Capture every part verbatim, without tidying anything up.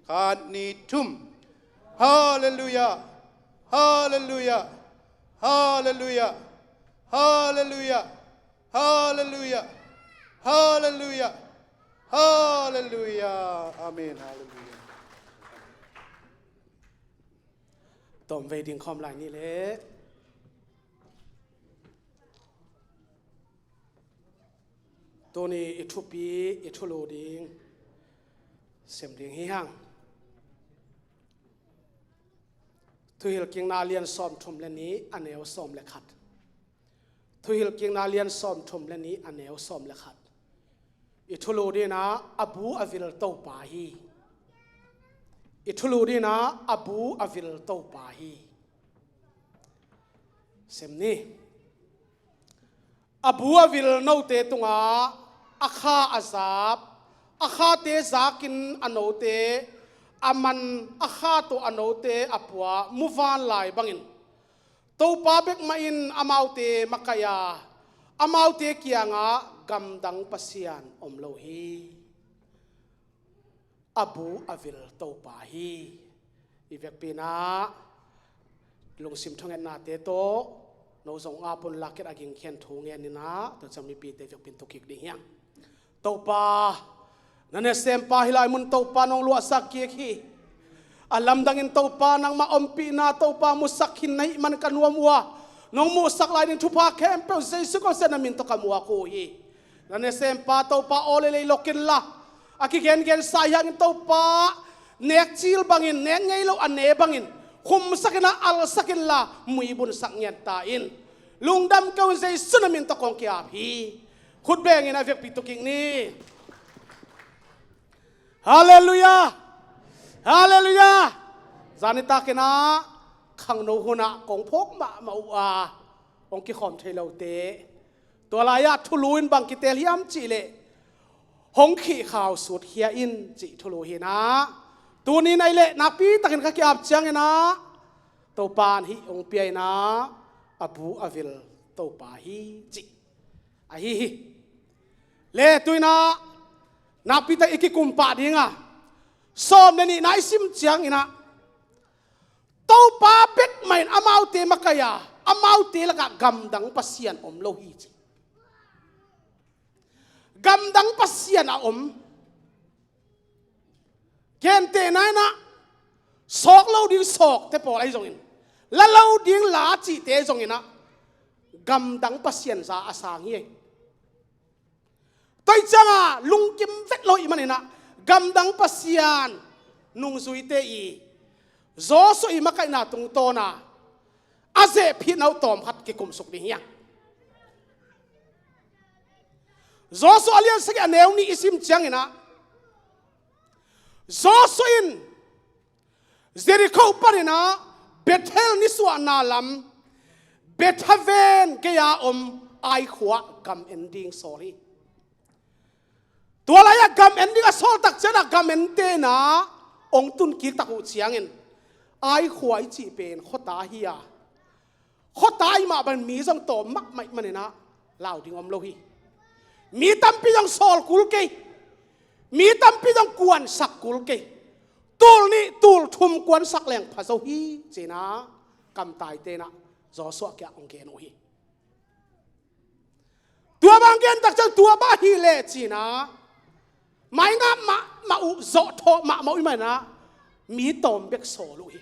Khat, nih, thum. Halleluiah. Halleluiah. Halleluiah. Halleluiah. Halleluiah. Halleluiah. Halleluiah. Amen. Halleluiah. Tawmvei ding khawm lai ni le. Tuni i thupi, i thulu ding sem ding hi hang. Thuhilhkikna lian sawmthum le nih, a neu sawm le khat. Thuhilhkikna lian sawmthum le nih, a neu sawm le khat. I thulu dinah a bu a vil Topa hi. I thulu dinah a bu a vil Topa hi. Sem ni. A bu a vil note tungah a kha a zap, a khate zakin a note a man, a kha tawh a note a puah muvanlai bangin Topa bek mah in amaute makaih a, amaute kiangah gamdang pasian om lo hi. A bu a vil Topa hi. I vekpi inah lungsim thungetnate tawh no zong a pun lakin a gingkhian thu ngen inah tua ciang mipite vekpi in thukik ding hiang. Topa, na nasempa hih lai mun Topa nong luahsak kik hi. A lamdangin Topa nangmah ompihna Topa musak khin na hih man ka nuam uh a, nong muhsak lai ding thupha khempeuh Jesu Khawsia na min tawh ka muak uh hi. Na nasempa Topa aw le lei lok inla, a kigengensa hi hangin Topa nek cil bangin, nek ngei lo a ne bangin khumsak inla, alsak inla, muibunsak ngiat ta in. Lungdam kei un, Jesu na min tawh kong ki-ap hi. Khut bengin a vekpi thukik ni. Halleluiah. Halleluiah. Zanitak inah khangno hunah kong phawk mahmah uh a, hong kikhawm thei lote, tua lai-ah thulu in bang kiteel hiam cih leh, hong khihkhau sutkhia in cih thulu hi inah, tuni in ahih leh nakpi takin ka ki-ap ciang inah Topa in hih hong pia inah a bu a vil Topa hi cih ahi hi. Le tu inah nakpi tak i kikumpah ding a, sawm le nihna i sim ciang inah Topa bek mah in amaute makaih a, amaute lakah gamdang pasian om lo hi ci. Gamdang pasian a om. Gentehna inah sawk lo ding sawkte pawl ahi zongin, la lo ding la cihte zong inah gamdang pasian za a sang hi. Tua ciangah lungkim vet lo i hih man inah gamdang pasian nungzuite i Joshua i makaihna tungtawna a zehphitna uh tawmkhat kikumsuk ding hiang. Joshua a lian sagih a neu nih i sim ciang inah, Joshua in Jericho pan inah Bethel nisuahna lam Bethaven gei-a om Ai khua gam en ding sawl hi. Tua lai-ah gam en ding a sawl tak ciangah gam ente inah hong tun kik tak uh ciangin, Ai khua i cih pen khuata hi a, khuata i mah bangin mi zong tawm mahmah i hih man inah lau ding om lo hi. Mi tampi zong sawl kul kei, mi tampi zong kuansak kul kei. Tul nih tul thum kuansak leng pha zo hi ci inah kamtaite inah Joshua kiang hong gen uh hi. Tua bang gen tak ciang tua bang hi leh ci inah maingap mahmah uh, zawhthawh mahmah uh i hih man inah mi tawm bek sawl uh hi.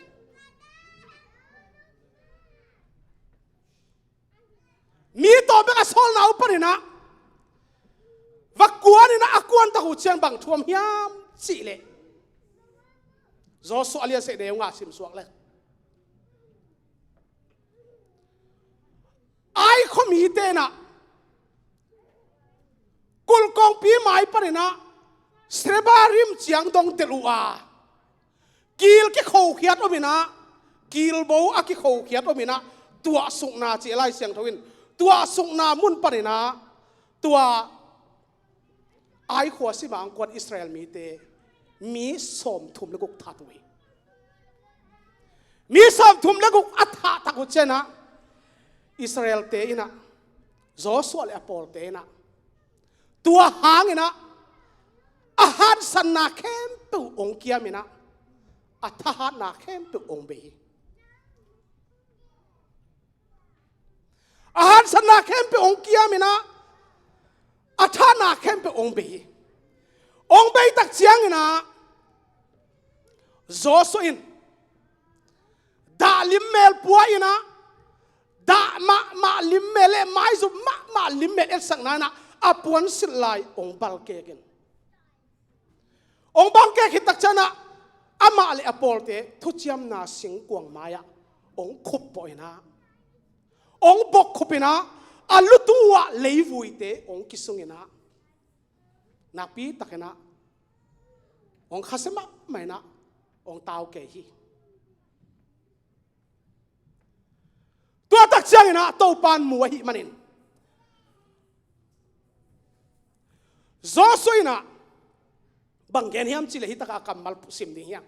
Mi tawm bek a sawlna uh pan inah va kuan inah a kuan tak uh ciang bang thu om hiam cih leh, Joshua a lian sagih a neu nga sim suak le, Ai khuamite inah kulh kongpi mai pan inah Sebarim ciang dong delh uh a, kil kikhokhiat om inah, kilbo a kikhokhiat om inah, tuahsukna ci a Lai Siangtho in, tuahsukna mun pan inah tua Ai khua sima hong kuan Israel mite mi sawmthum le guk that uh hi. Mi sawmthum le guk a thah tak uh ciangah Israel-te inah, Joshua le a pawlte inah, tua hang inah a hansanna khempeuh hong kiam inah, a thahatna khempeuh hong bei hi. A haksatna khempeuh hong kiam in ah, a thahna khempeuh hong bei hi. Hong bei tak ciangin ah, Joshua in dah limmel pua in ah, dah mahmah limmel le maizum mahmah limmel etsakna in ah, a puansilh lai hong balkek in, hong balkek khit tak ciangin ah, amah le a pawlte thuciamna singkuang mai-ah hong khup pawh in ah, hong bok khup in ah, a lutung uh ah leivuite hong kisung in ah, nakpi takin ah hong khasia mahmah in ah, hong tau kei hi. Tua tak ciangin ah Topa'n mu ahih manin, Joshua in ah bang gen hiam cih leh, hih takah a kammal sim ding hiam?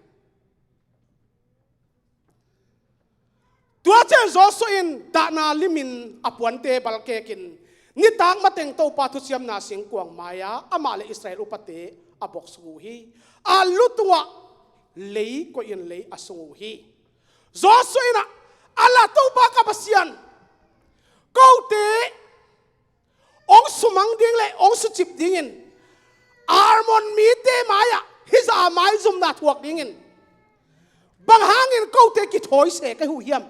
Tua ciang Joshua in dahna limin a puante balkek in, nitak mateng Topa thuciamna singkuang mai-ah amah le Israel upate a bok sung uh hi. A lutung uh ah lei koih in lei a sung uh hi. Joshua in ah, a la Topa ka Pasian, kote hong sumang ding le hong sucip dingin, Ammon mite mai-ah hih zah a maizumna thuak dingin, bang hangin kote kithawi se ka hi uh hiam?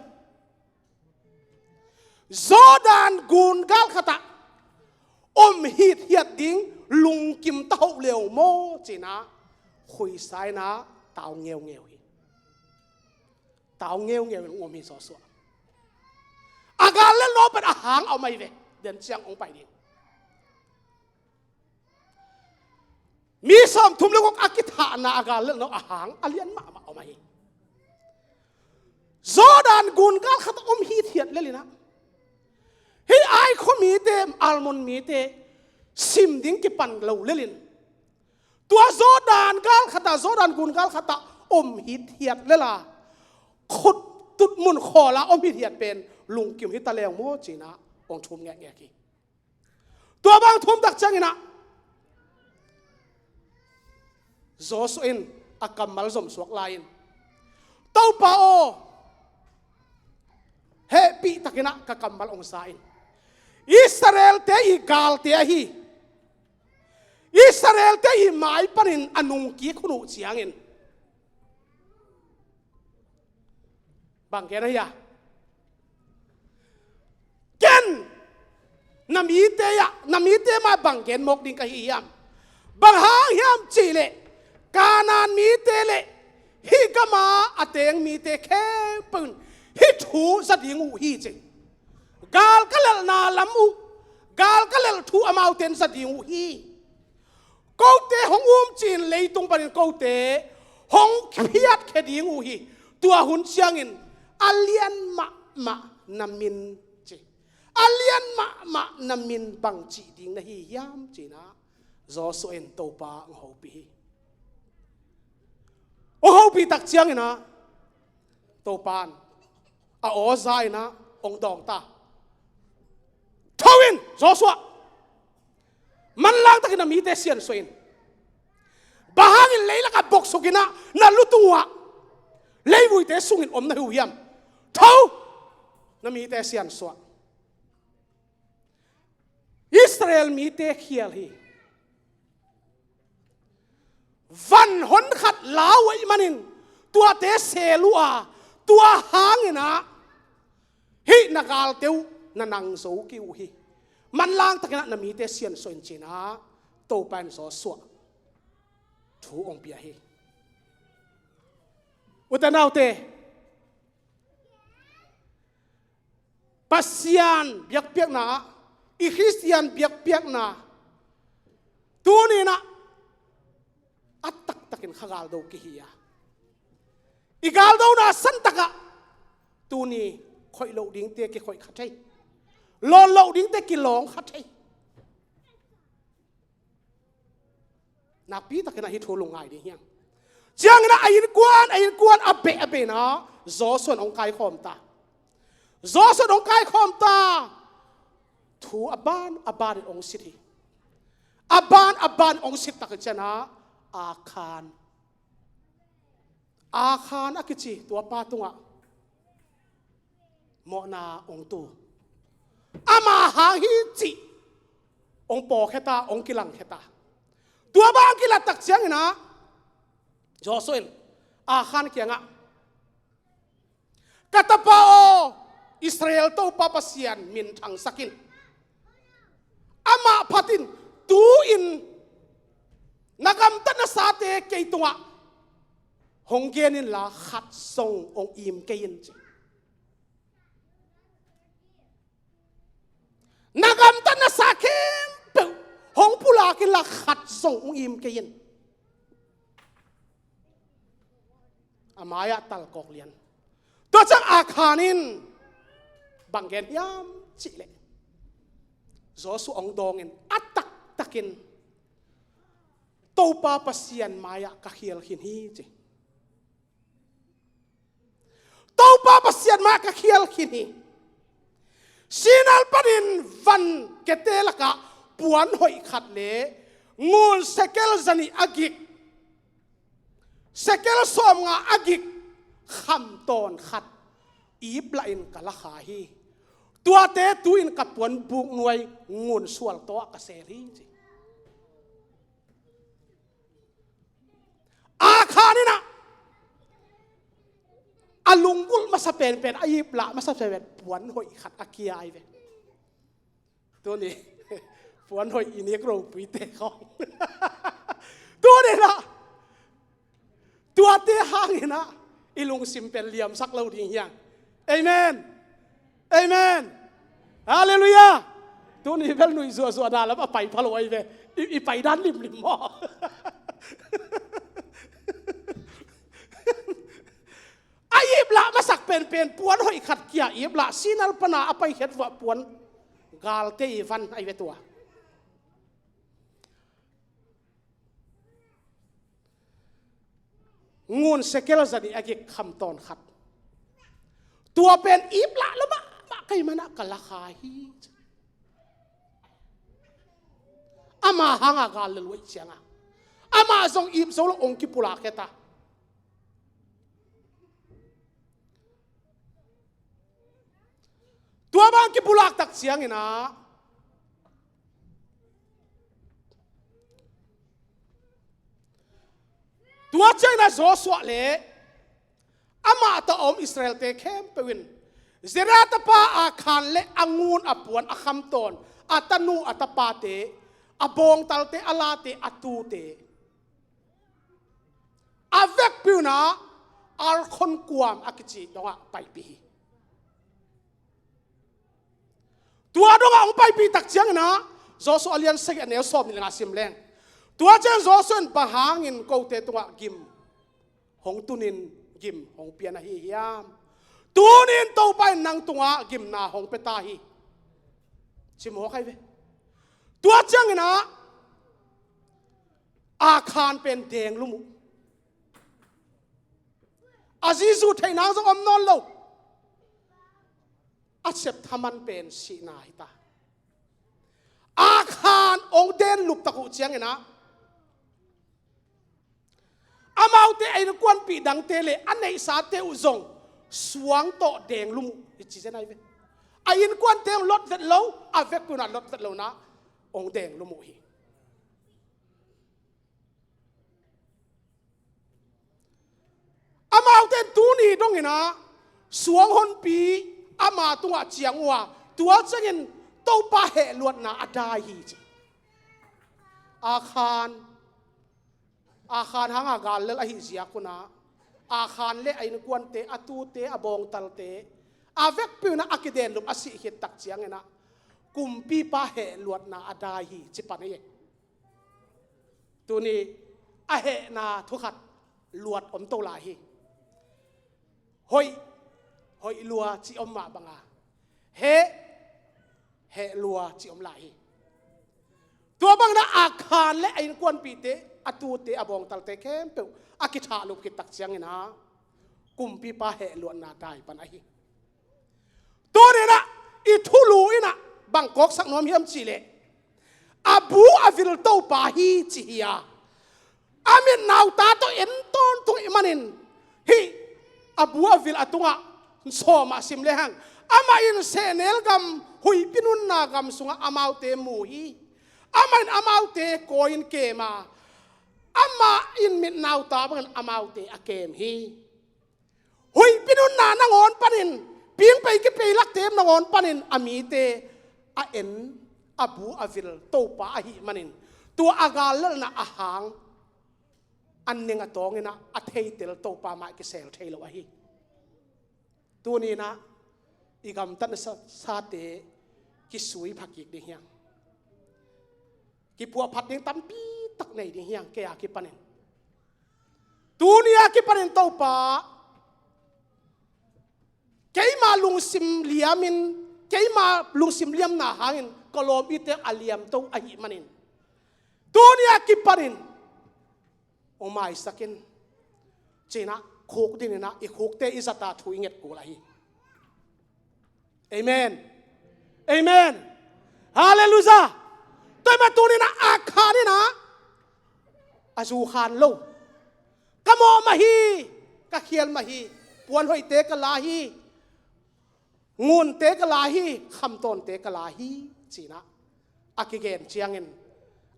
Jordan gun gal khatah om hithiat ding lungkim ta hoh leu maw, ci-in ah khuisa in ah tau ngeungeu hi. Tau ngeungeu in hong om hi Joshua. A gal lelhna pen a hang a om ahi ve. Den ciang hong pai ding. Mi sawmthum le guk a kithahna a gal lelhna a hang a lian mahmah a om ahi. Jordan gun gal khatah om hithiat lel in ah, hih Ai khuamite, Ammon mite sim ding kipan lo lel in, tua Jordan gal khatah, Jordan gun gal khatah om hithiat lel a, khut tut mun khawl a om hithiat pen lungkim hi ta leu maw, ci-in ah hong thum ngekngek hi. Tua bang thum tak ciangin ah, Joshua in a kammal zom suak lai-in, Topa aw, hehpih takin ah ka kammal hong za in. Israel-te i galte ahi, Israel-te i mai panin a nungkik hun uh ciangin, bang gen ahi a? Ken na mite ah, na mite mai bang gen mawk ding ka hi hiam? Bang hang hiam cih leh, Kanaan mite le hih gam a a teng mite khempeuh in hih thu za ding uh hi, ci. Gal ka lelhna lam uh, gal ka lelh thu amaute in za ding uh hi. Kote hong umcih in leitung panin kote hong phiatkhia ding uh hi. Tua hun ciangin a lian mahmah na min, ci, a lian mahmah na min bang cih ding na hi hiam, ci-in ah Joshua in Topa hong hopih hi. Hong hopih tak ciangin ah Topa in a aw za in ah hong dawng ta. Tho in, Joshua, manlang takin na mite siansuah in. Bang hangin leilakah boksuk in ah na lutung uh ah leivuite sungin om na hi uh hiam? Tho, na mite siansuah. Israel mite khial hi. Van hon khat la uh ahih manin tuate sel uh a, tua hangin ah hih na galte uh na nang zo kei uh hi. Manlang takin ah na mite siansuah in, ci-in ah Topa in Joshua thu hong pia hi. Ute naute, Pasian biakpiakna ah, i Khristian biakpiakna tuni in ah a taktakin kha galdo kihi a, i galdona santak ah tuni khoih loh dingte kikhoih kha thei, lawn loh dingte kilawng kha thei. Nakpi takin ah hih thu lungngai ding hi hang. Ciangin ah a innkuan, a innkuan a beh, a beh in ah Joshua in hong kaikhawm ta. Joshua in hong kaikhawm ta. Thu a ban a ban in hong sit hi. A ban a ban in hong sit tak ciangin ah Akhan, Akhan a kici tuapa tungah mawhna hong tu. Ama hang hi cih hong pawlkhiat a, hong kilangkhiat a. Tua bang a kilat tak ciangin ah Joshua in Akhan kiangah, "Ka tapa aw, Israel Topa Pasian minthangsak in. Amah phat in, tu-in na gamtatnasate kei tungah hong gen inla, khat zong hong im kei in," ci. "Na gamtatnasa khempeuh hong pulak inla, khat zong hong im kei in." A mai-ah talkawk lian. Tua ciang Akhan in bang gen hiam cih leh, Joshua hong dawngin a taktakin, "Topa Pasian mai-ah ka khial khin hi," ci. "Topa Pasian mai-ah ka khial khin hi. Sinai panin van kete lakah puan hoih khat le ngun sekel zanih a gik, sekel sawmnga a gik khamtawn khat iplah in ka la kha hi. Tuate tu-in ka puanbuk nuai ngun sual tawh ka sel hi," ci. Akhan in ah a lunggulh masa penpen, a iplah masa penpen puan hoih khat a kia hi ve. Tuni puan hoih i nek ropuite khawng. Tuni in ah tuate hangin ah i lungsim pen liamsak lo ding hi hang. Amen. Amen. Halleluiah. Tuni bel nuih zuahzuah na lam a pai pha lo ahi ve. I, i pai dan limlim maw? A iplah masak penpen puan hoih khat kia iplah, Sinai pana a paikhiat vua puan galte i van ahi ve tua. Ngun sekel zanih a gik khamtawn khat. Tua pen iplah lo mahmah ka hih manah ka la kha hi. Ama hanga gal le luai cianga, amah zong ip zo lo hong kipulak heta. Tua bang kipulak tak ciangin ah, tua ciangin ah Joshua le amah tawh a om Israelte khempeuh in Zera tapa Akhan le a ngun a puan a khamtawn, a tanu a tapate, a bawngtalte, a late, a tute, a vekpi un ah Alkhon kuam a kici dongah paipih hi. Tua dongah hong paipih tak ciangin ah Joshua a lian sagih a neu sawm nih le nga sim leng. Tua ciang Joshua in, "Bang hangin kote tungah gim hong tunin gim hong pian ahi hiam? Tunin Topa in nang tungah gimna hong pia ta hi," ci mawk ahi ve. Tua ciangin ah Akhan pen denglum uh. A zizu theih nang zong om nawn lo. A sep thaman pen sihna hi ta. Akhan hong denlup tak uh ciangin ah, amaute a innkuanpih dangte le a neihsate uh zong suang tawh denglum uh hi ci zen ahi ve. A innkuante hong lot vet lo, a vekpi un ah lot vet lo na hong denglum uh hi. Amaute in tuni dongin ah suang honpi ama tungah ciang uh a, tua ciangin Topa hehluatna a dai hi ci. Akhan, Akhan hanga gal lel ahih ziak un ah, Akhan le a innkuante, a tute, a bawngtalte, a vekpi un ah a kidenlup a sih khit tak ciangin ah kumpipa hehluatna a dai hi ci pan hi. Tuni a hehna thu khat luat om to lai hi. Hoih, hoih lua ci om mah banga, heh, heh lua ci om lai hi. Tua bangin ah Akhan le a innkuanpihte, a tute, a bawngtalte khempeuh a kithahlup khit tak ciangin ah kumpipa hehluatna dai pan ahi. Tuni in ah i thulu in ah bang kawksak nuam hiam cih leh, a bu a vil Topa hi ci hi a, a mit nauta tawh en tawntung ih manin Hih a bu a vil a tungah sawm ah sim lehang, amah in sehnel gam, huihpi nunna gam sungah amaute mu hi. Amah in amaute kawi-in kem a, amah in mitnauta bangin amaute a kem hi. Huihpi nunna nangawn panin, pingpei kipeilakte nangawn panin a mite a en, a bu a vil Topa ahih manin, tua a gallelhna a hang, a ning a tawngin ah a theitel Topa mah kisel thei lo ahi. Tuni-in ah i gamtatna sa-, sate kisui phakik ding hiang. Kiphuahphat ding tampi tak nei ding hiang, kei a kipanin. Tuni a kipanin Topa, keima lungsim liamin, keima lungsim liamna hangin ka lawm ite a liamto ahih manin, tuni a kipanin hong maisak in, ci-in ah khuk dingin ah i khukte i zat a thu i nget kul ahi. Amen. Amen. Halleluiah. Tua ahih manin tuni-in ah Akhan in ah a zu khan lo. Ka mawh mah hi, ka khial mah hi, puanhoihte ka la hi, ngunte ka la hi, khamtawnte ka la hi, ci-in ah a kigen ciangin,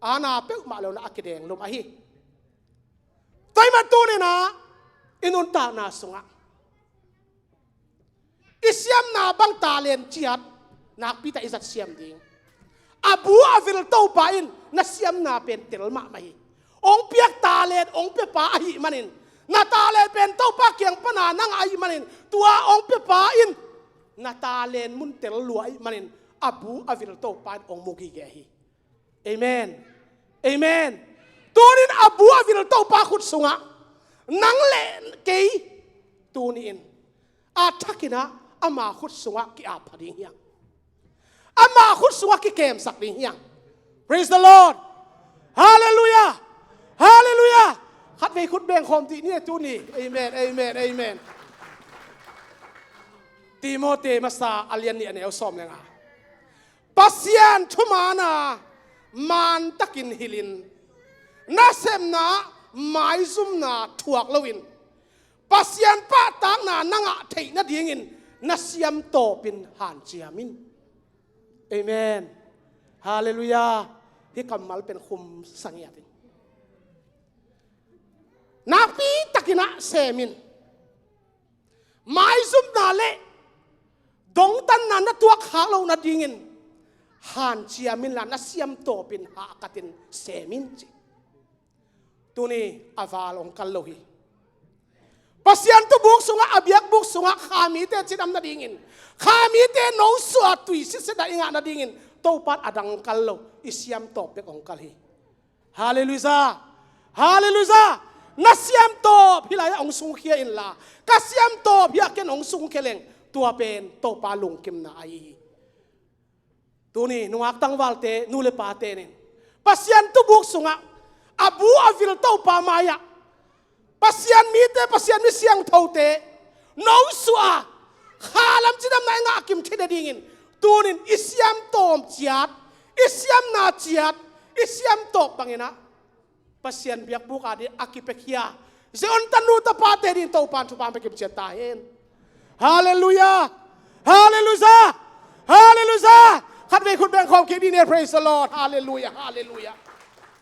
a na peuhmah lo-in ah a kidenglum ahi. Tua ahih manin tuni-in ah i nuntakna sungah i siamna bang talent ciat nakpi tak i zat siam ding. A bu a vil Topa in na siamna pen tel mahmah hi. Hong piak talent hong piapa ahih manin, na talent pen Topa kiang pana nang ahih manin, tua hong piapa in na talent mun tel lua ahih manin, a bu a vil Topa in hong mu gige hi. Amen. Amen. Tuni-in a bu a vil Topa khut sungah nang le kei tuni-in a thakin ah ama khut sungah ki-ap pha ding hiang. Ama khut sungah kikemsak ding hiang. Praise the Lord. Halleluiah. Halleluiah. Khatvei khut beng khawm dih ni tuni. Amen. Amen. Amen. Timoti masa a lian nih a neu sawm le nga. Pasian thumaana mantakin hilhin, nasepna maizumna thuak loin, Pasian pahtakna na ngah theih nadingin na siamtawpin hanciam in. Amen. Halleluiah. Hih kammal pen khum sangiat in, nakpi takin ah sem in. Maizumna le dongtanna na tuak khak loh nadingin hanciam inla, na siamtawpin hahkatin sem in, ci. Tuni a val hong kal lo hi. Pasian thubuk sungah, a biakbuk sungah kha mite cidam nadingin, kha mite nosuah tui sitset ah i ngah nadingin Topa in a dang kal lo, i siamtawp bek hong kal hi. Halleluiah. Halleluiah. Na siamtawp hih lai-ah hong sungkhia inla, ka siamtawp hih a ken hong sungkhia leng, tua pen Topa lungkimna ahi hi. Tuni nungak tangvalte, nu le pate nin, Pasian thubuk sungah a bu a vil Topa mai-ah, Pasian mite, Pasian mi siangthote nosuah a kha lam cidamna i ngah kim theih nadingin, tunin i siamtawp ciat, i siamna ciat, i siamtawp bangin ah Pasian biakbuk ading a kipiakhia Zion tanu tapate ding Topa in thupha hong pia kim ciat ta hen. Halleluiah. Halleluiah. Halleluiah. Khatvei khut beng khawm kik dih ni. Praise the Lord. Halleluiah. Halleluiah.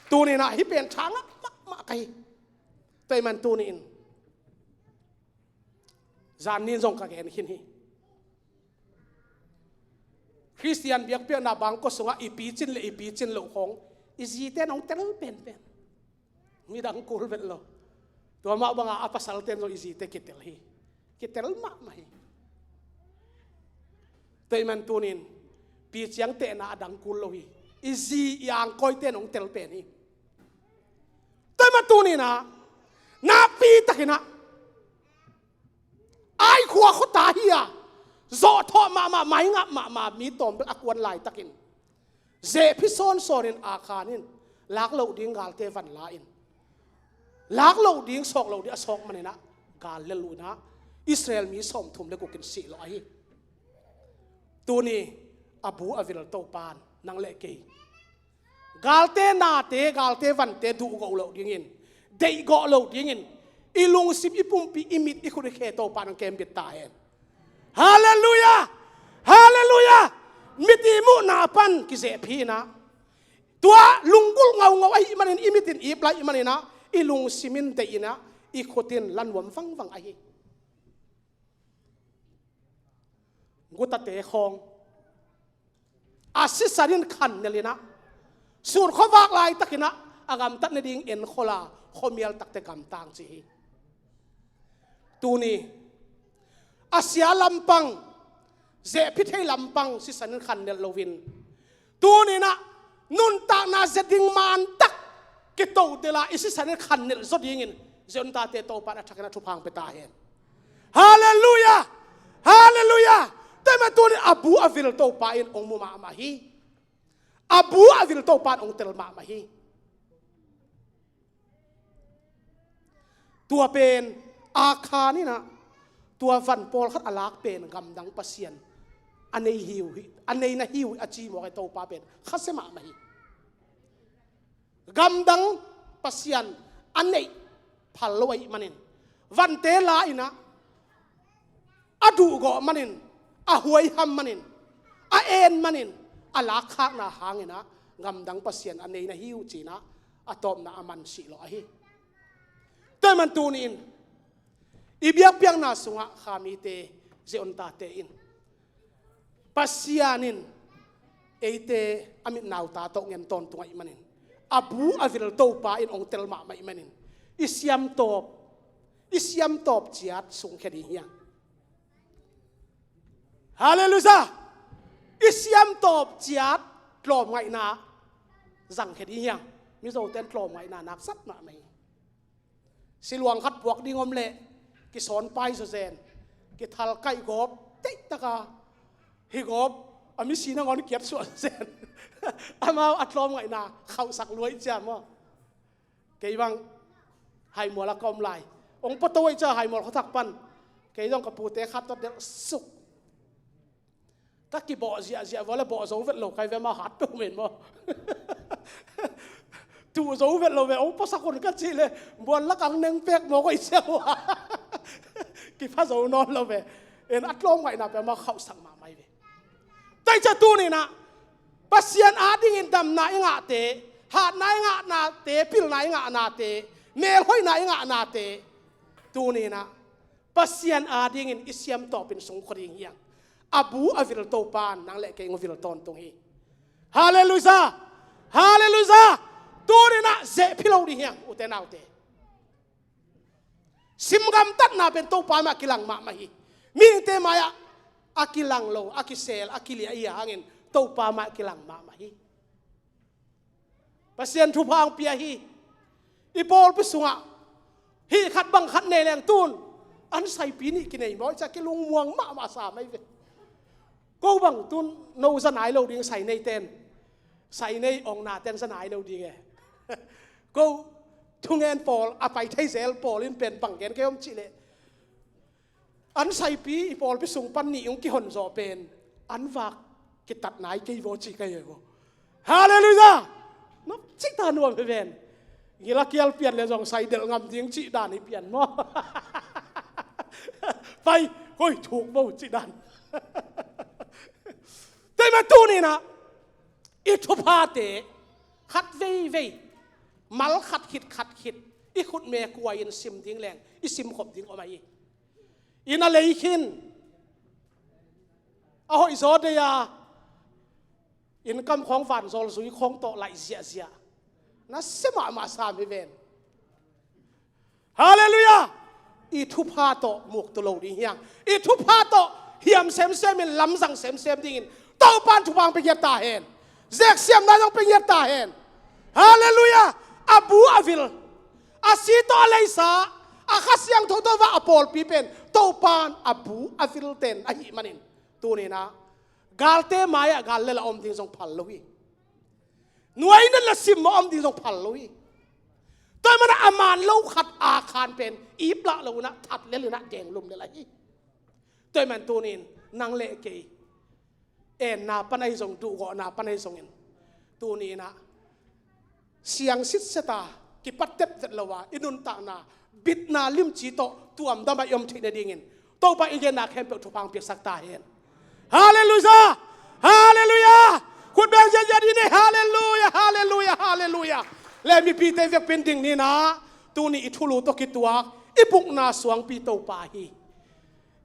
Tuni-in ah hih pen tha ngah mahmah ka hi. Tua ahih manin tuni-in zan ni-in zong ka gen khin hi. Khristian biakpiakna bangkua sungah i picin le i picin loh khawng i zite in hong tel penpen. Midang kul vet lo. Tua mah banga a pasalte in zong i zite kitel hi. Kitel mahmah hi. Tua ahih manin tunin piciang tehna a dang kul lo hi. I zi i angkawite in hong tel pen hi. Tua ahih manin tuni-in ah nakpi takin ah Ai khua khuata hi-a zawhthawh mahmah, maingap mahmah mi tawm bek a kuan laitakin, zehphi sawnsawnin Akhan in lak loh ding galte van la-in, lak loh ding, sawk loh ding a sawk manin ah gal lel uh in ah Israel mi sawmthum le guk in sih lawh ahi. Tuni a bu a vil Topa in nang le kei galte nate, galte vante duhgawh loh dingin, deihgawh loh dingin, I lungsim, i pumpi, i mit, i khut, i khe Topa in hong kembit ta hen. Halleluiah! Halleluiah! Mit i muhna pan kizehpih in ah, tua lunggulh ngaungau ahih manin, i mit in ip lai manin ah, i lungsim in deih in ah, i khut in la nuam vangvang ahi. Gutate khawng a sisan in khan nelh in ah, sun khuavak laitakin ah a gamtat nading enkhol a, khuamial takte gamtang ci hi. Tuni a sia lampang, zehpih thei lampang sisan in khan nelh loin, tuni in ah nuntakna zia ding mantak kitotel a, i sisan in khan nelh zaw dingin, zia nuntakte Topa in a thakin a thupha hong pia ta hen. Halleluiah! Halleluiah! Tua ahih manin tuni in a bu a vil Topa in hong mu mahmah hi. A bu a vil Topa in hong tel mahmah hi. Tua pen Akhan in ah, tua van pawlkhat a lak pen gamdang pasian a nei hi uh hi, a nei na hi uh hi, a ci mawk hi. Topa pen khasia mahmah hi. Gamdang pasian a neih phal lo ahih manin, vante la in ah, a duhgawh manin, a huaiham manin, a en manin, a lakkhakna hangin ah gamdang pasian a nei na hi uh ci in ah, a tawpna a man sih lawh ahi. Tua ahih manin tuni in i biakpiakna sungah kha mite, zia nuntakte in, Pasian in eite a mit nauta tawh ngen tawntung ahih manin, a bu a vil Topa in hong tel mahmah ahih manin, i siamtawp, i siamtawp ciat sungkhia ding hi hang. Halleluiah! I siamtawp ciat tlawmngaihna zangkhia ding hi hang. Mizote in tlawmngaihna nak zat mahmah hi. Siluang khat puak ding om leh kisawn pai zawzen, kithal kaih gawp teihtaka, hi gawp a misi nangawn kiat suah zawzen. Amau a tlawmngaihna khauhsak lua ih ciam aw. Kei bang Haimual ah ka om lai, hong pua to ih ciah Haimual khuathak pan kei zong ka pute khat tawh delh suk. Ka kibawh ziahziah vua le, bawh zo vet lo kai ve, amau hat peuh men maw. Tuh zo vet lo ve, hong puasak un ka cih le, buan lak ang neng pek maw, koi siang hua. Kipha zo nawn lo ve. En, a tlawmngaihna peuh amau khauhsak mahmah hi ve. Tua ih ciah tuni in ah Pasian adingin damna i ngahte, hatna i ngahnate, pilna i ngahnate, melhoihna i ngahnate, tuni in ah Pasian adingin i siamtawp in sungkhia ding hi hang. A bu a vil Topa in nang le kei hong vil tawntung hi. Halleluiah! Halleluiah! Tuni in ah zehpih lo ding hi hang, ute naute. Sim gamtatna pen Topa mai-ah kilang mahmah hi. Mihingte mai-ah a kilang lo, a kisel, a kilia i hangin Topa mai-ah kilang mahmah hi. Pasian thupha hong pia hi. I pawlpi sungah hih khat bang khat nei leng tun an saipi nih kinei maw, i ciah kilungmuang mahmah sa mai ve. Ko bang tun no za nai lo ding, sai neite in, sai nei ong nate in za nai lo ding e. Ko thungen pawl, a pai thei zel pawl in pen bang gen kei om cih leh, an saipi i pawlpi sung pan nih hong kihon zawh pen an vak kitat nai kei vaw ci ka hi e vaw. Halleluiah! Nop cih ta nuam hi ven. Ngila kial pian le zong sai delh ngam ding cih dan hi pian maw. Pai, koi thuk bo cih dan. Tua ahih manin tuni in ah i thuphate khat veivei, mal khat khit khat khit, i khutme kuai-in sim ding leng i simkhop ding om ahi. Inn a lei khin, a hoihzaw deih a, inn kam khawng vanzawl zui khawng tawh laih ziahziah, nasia mahmah sam hi ven. Halleluiah! I thupha tawh muktu lo ding hi hang. I thupha tawh hiam semsemin, lamzang semsem dingin Topa in thupha hong pia ngiat ta hen. Zeksiamna zong pia ngiat ta hen. Halleluiah! A bu a vil, a si tawh a leisa, a Kha Siangtho tawh va a pawlpi pen Topa in a bu a vilten ahih manin, tuni in ah galte mai-ah gal lel a om ding zong phal lo hi. Nuainat le simmawh a om ding zong phal lo hi. Tua ahih manin a man lo khat Akhan pen ip lah lo in ah, that lel in ah, denglum lel ahi. Tua ahih manin tuni in nang le kei enna pan ahi zong, duhgawhna pan ahi zongin, tuni in ah siang sitset a, kipat tetvet lo a, i nuntakna bitna limci tawh tuamdam ah i om theih nadingin Topa i genna khempeuh thupha hong piaksak ta hen. Halleluiah! Halleluiah! Khut beng ziahziah dih ni. Halleluiah! Halleluiah! Halleluiah! Le mipite i vekpi in ding ni in ah, tuni i thulu tawh kituak i bukna suangpi Topa hi.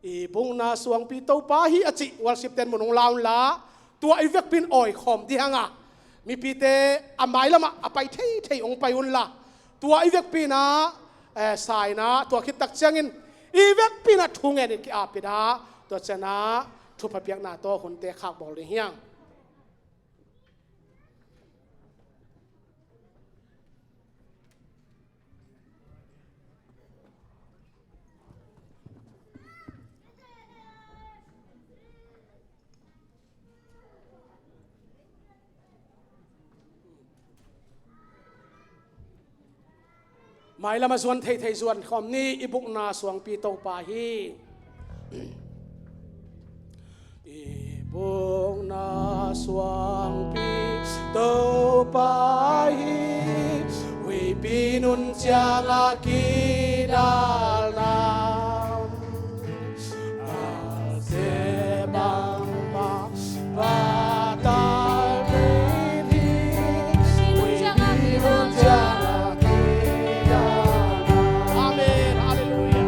I bukna suangpi Topa hi a cih worship ten mun hong la unla, tua i vekpi in awi khawm dih hang a, mipite a mailam ah a pai theithei hong pai unla, tua i vekpi in ah, eh, sa in ah, tua khit tak ciangin i vekpi in ah thungen in ki-ap in ah, tua ciang ah thupha piakna tawh hunte khak bawl ding hi hang. Mailam a zuan theithei zuan khawm ni. I bukna suangpi Topa hi. I bukna suangpi Topa hi. Huipi nun ciang a kidalna, a se bangmah patal ding hi. Huipi nun ciang a kidalna. Amen. Halleluiah.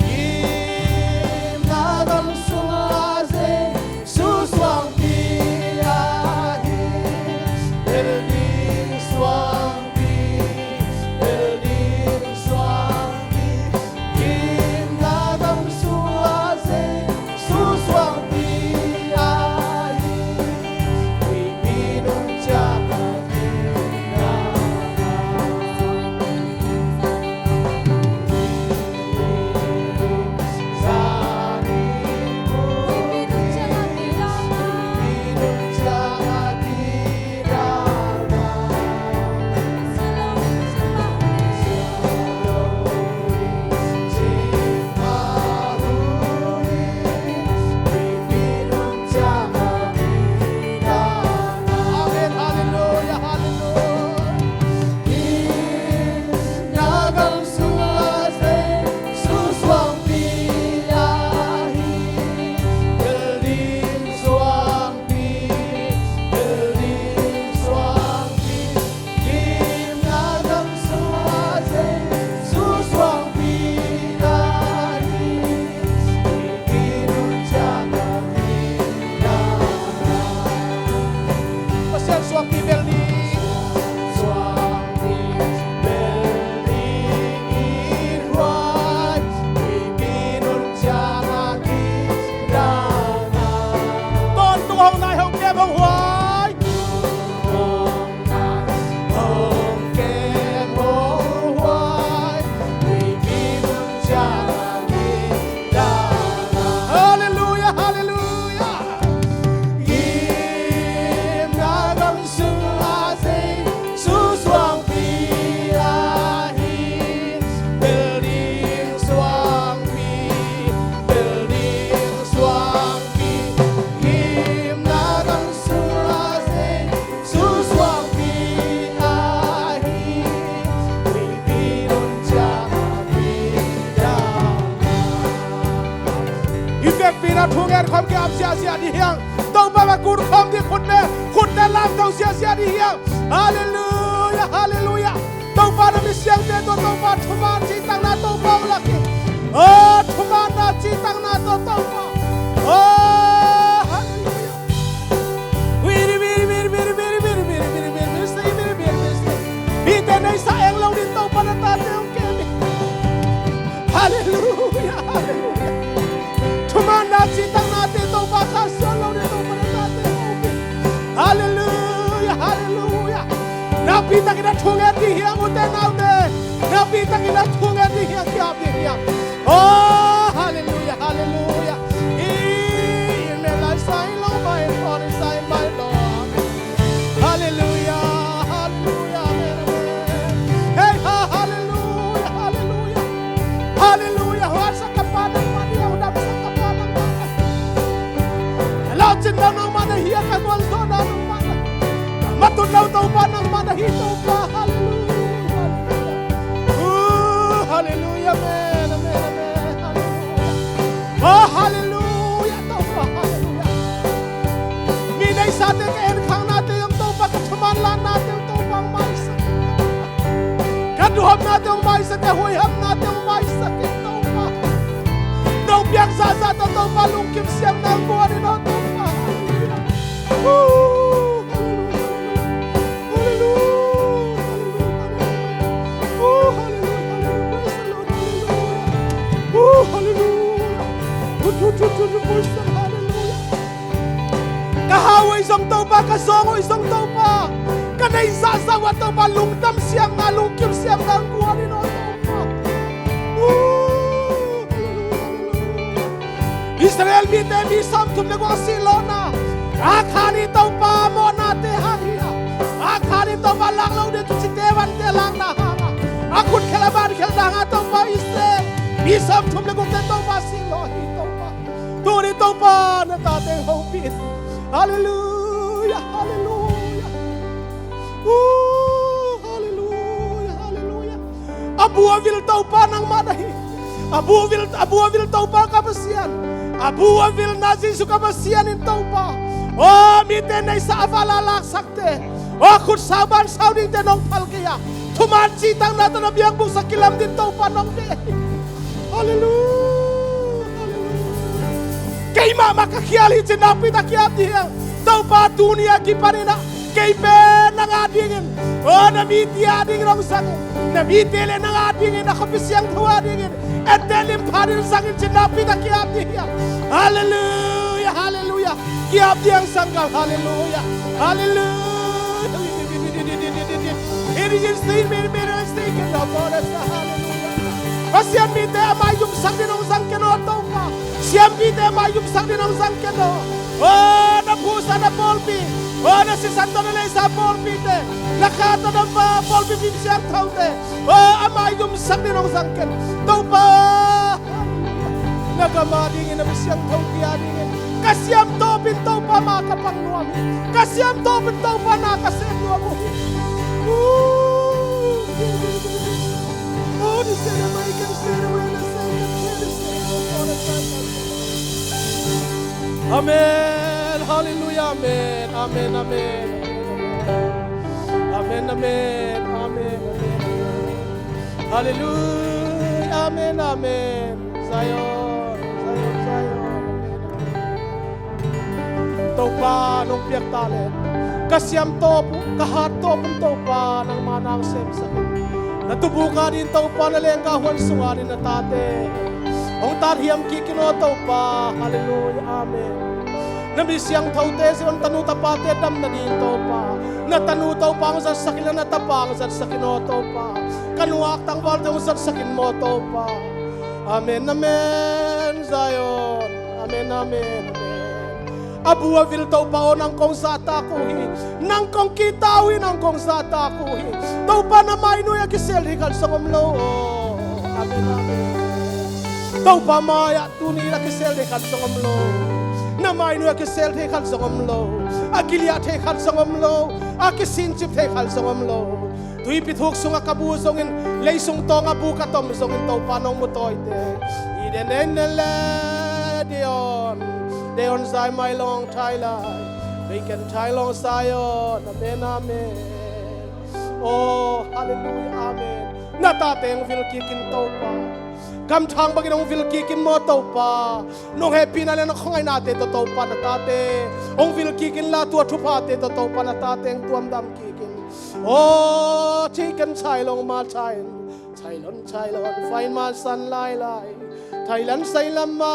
Gimna gam sung a Jesu suangpi ahi. Bel ding suangpi, bel ding suangpi. Gimna gam sung a Jesu suangpi ahi. Huipi nun ciang a kidalna. Amen. Halleluiah, halleluiah. Gimna gam sung a Jesu suangpi ahi. Bel ding suangpi, bel ding suangpi. Gimna gam sung a Jesu suangpi ahi. Huipi nun ciang a kidalna. Pasian suangpi bel ding. Suangpi bel ding in huai. Huipi nun ciang a kidalna. Tawntung hong nai hong kem hong huai. Hong kem hong huai. Huipi nun ciang a kidalna. Halleluiah, halleluiah. Gimna gam sung a Jesu suangpi ahi. Bel ding suangpi, bel ding suangpi. Gimna gam sung a Jesu suangpi ahi. Huipi nun ciang a kidalna. I vekpi in ah thungen khawm ki-ap ziahziah dih hi hang. Topa bek kun khawm dih, khutbeng, khutbeng lamto ziahziah dih hi hang. Halleluiah, halleluiah. Topa na mi siangte tawh Topa thuman cihtakna Topa hong lak hi. Oh, thumanna cihtakna tawh Topa. Oh, halleluiah. Mite neihsa eng lo ding Topa na tate hong kem hi. Halleluiah, halleluiah. Thumanna cihtaknate Topa khahsuah lo ding Topa na tate hong kem hi. Halleluiah, halleluiah. Nakpi takin a thungen ding hi hang, ute naute. Nakpi takin a thungen ding hi hang, ki-ap ding hi hang. Oh, halleluiah, halleluiah. I, i mel lai sai lo mai, pawn i sai mai lo. Halleluiah, halleluiah, amen, amen. Hei, ha, halleluiah, halleluiah. Halleluiah, huansak ka Pa nangmah ni, hudamsak ka Pa nangmah ni. Laucin lo nangmah na hi a, ka gualzawhna nangmah na. Matut lo Topa nangmah na hi Topa, halleluiah, halleluiah. Topa, huaihamnate hong maisak in Topa. Nong piak zahzah tawh Topa lungkim siamna guan in aw Topa. Hallelujah. Hallelujah. Hallelujah. Hallelujah. Hallelujah. Praise the Lord. Hallelujah. Hallelujah. Hallelujah. Ka hau uh hi zong Topa, ka zawng uh hi zong Topa, ka neih zahzah uh ah Topa lungdam siamna, lungkim siamna guan in aw Topa. Israel mite mi sawmthum le guk a sih lawhna, a khan hi Topa mawhnate hang hi a, a khan hi Topa lak lo ding tucite vante lakna hang a, a khut khel a ban khel dang a Topa Israel mi sawmthum le gukte Topa sih lawh hi Topa. Tuni Topa na tate hopih in. Hallelujah, hallelujah. Uh, hallelujah, hallelujah. A bu a vil Topa nangmah na hi. A bu a vil, a bu a vil Topa ka Pasian. A bu a vilna Jesu ka Pasian in Topa, aw mite neihsa a vala laksakte, aw khut sau ban sau dingte nong phal kei a, thuman cihtakna tawh na biakbuksa kilam ding Topa nong deih hi. Hallelujah. Hallelujah. Keimah mah ka khial hi cin nakpi tak ki-ap ding hi hang. Topa tuni a kipanin ah kei pen nang adingin, aw na mite adingin hong zang in, na mite le nang adingin, a khuapi siangtho adingin, etteh lim pha dingin zang in cin nakpi tak ki-ap ding hi hang. Hallelujah, hallelujah. Ki-ap ding hang sanggam, hallelujah. Hallelujah. It is in me, me, me, me, me, Hallelujah. Pasian mite a maiyumsak dingin hong zang ken aw Topa. Siampite a maiyumsak dingin hong zang ken aw. Aw na phusa na pawlpi, aw na sisan tawh na leisa pawlpite, na kha tawh na va pawlpi pim siangthote, aw a maiyumsak dingin hong zang ken Topa. Na gam adingin, na mi siangthote adingin ka siam tawpin Topa ma ka pang nuam hi. Ka siam tawpin Topa na ka sem nuam uh hi. Ooh. Oh, this is the mic and share the way the same can share the same. Oh, God, I thank you. Amen. Hallelujah. Amen. Amen. Amen. Amen. Amen. Amen. Hallelujah. Amen. Amen. Zion. Zion. Zion. Amen. Amen. Topa nong piak ta le ka siam tawp uh, ka hat tawp un Topa nangma nang semsak in. Na tubuk adingin Topa, na lenggah huan sung adingin na tate hong tat hiam kik in aw Topa. Hallelujah. Amen. Na mi siangthote Zion, tanu tapate dam nadingin Topa, na tanu Topa hong zatsak in, na tapa hong zatsak in aw Topa. Ka nu a tangvalte hong zatsak in maw Topa. Amen, amen, Zion. Amen, amen, amen. A bu a vil Topa aw, nang kong zahtak uh hi. Nang kong kihta uh hi, nang kong zahtak uh hi. Topa na mai nuai a kisel thei khat zong om lo aw. Amen, amen. Topa mai-ah tuni a kisel thei khat zong om lo. Na mai nuai a kisel thei khat zong om lo. A kiliah thei khat zong om lo. A kisincip thei khat zong om lo. Tuipi thuk sungah ka bu zongin, leisung tawngah bu ka tom zongin Topa nong mu tawite. I den en ne le Deon, Deon zai mai long thai lai, bei ken thai long sai on. Amen, amen. Oh, hallelujah, amen. Na tate hong vil kik in Topa. Gamthang bangin hong vil kik in maw Topa. Nong hehpihna le na khuangaihnate tawh Topa na tate hong vil kik inla, tua thuphate tawh Topa na tate hong tuamdam kik in. Aw, thei ken chai long ma chai in, chai lon chai lon fai ma san lai lai, thai lan sai lam ma.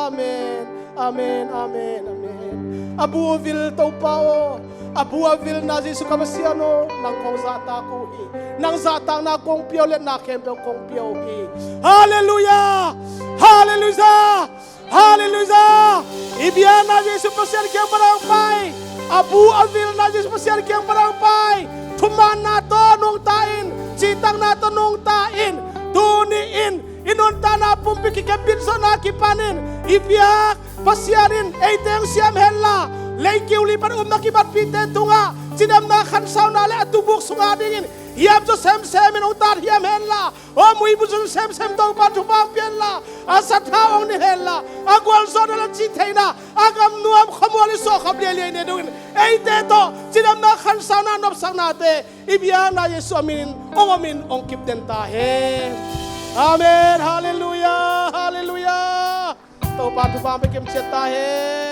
Amen, amen, amen, amen. A bu a vil Topa aw, a bu a vilna Jesu ka Pasian aw, nang kong zahtak uh hi. Nang zahtakna kong pia uh, liatna khempeuh kong pia uh hi. Hallelujah! Hallelujah! Hallelujah! I biakna Jesu Pasian kiang pan hong pai. A bu a vilna Jesu Pasian kiang pan hong pai. Thumanna tawh nungta in, cihtakna tawh nungta in. Tuni in i nuntakna pumpi kikepbit zawhna kipanin i biak Pasian in eite hong siam henla, leikiu li pan upna kibatpihte tungah cidamna khansauna le a tubuk sungah dingin hiam zaw semsem in hong tat hiam henla, aw muibu zaw semsem Topa thupha hong pia henla, a sathau hong ne henla, a gualzawhna le cihtheihna, a gamnuam khua Paul in suahkhop liailiai nei dongin eite tawh cidamna, khansana, nopsaknate i biakna Jesuh a minin hong omin hong kipden ta hen. Amen. Halleluiah. Halleluiah. Topa thupha hong pia kimciat ta hen.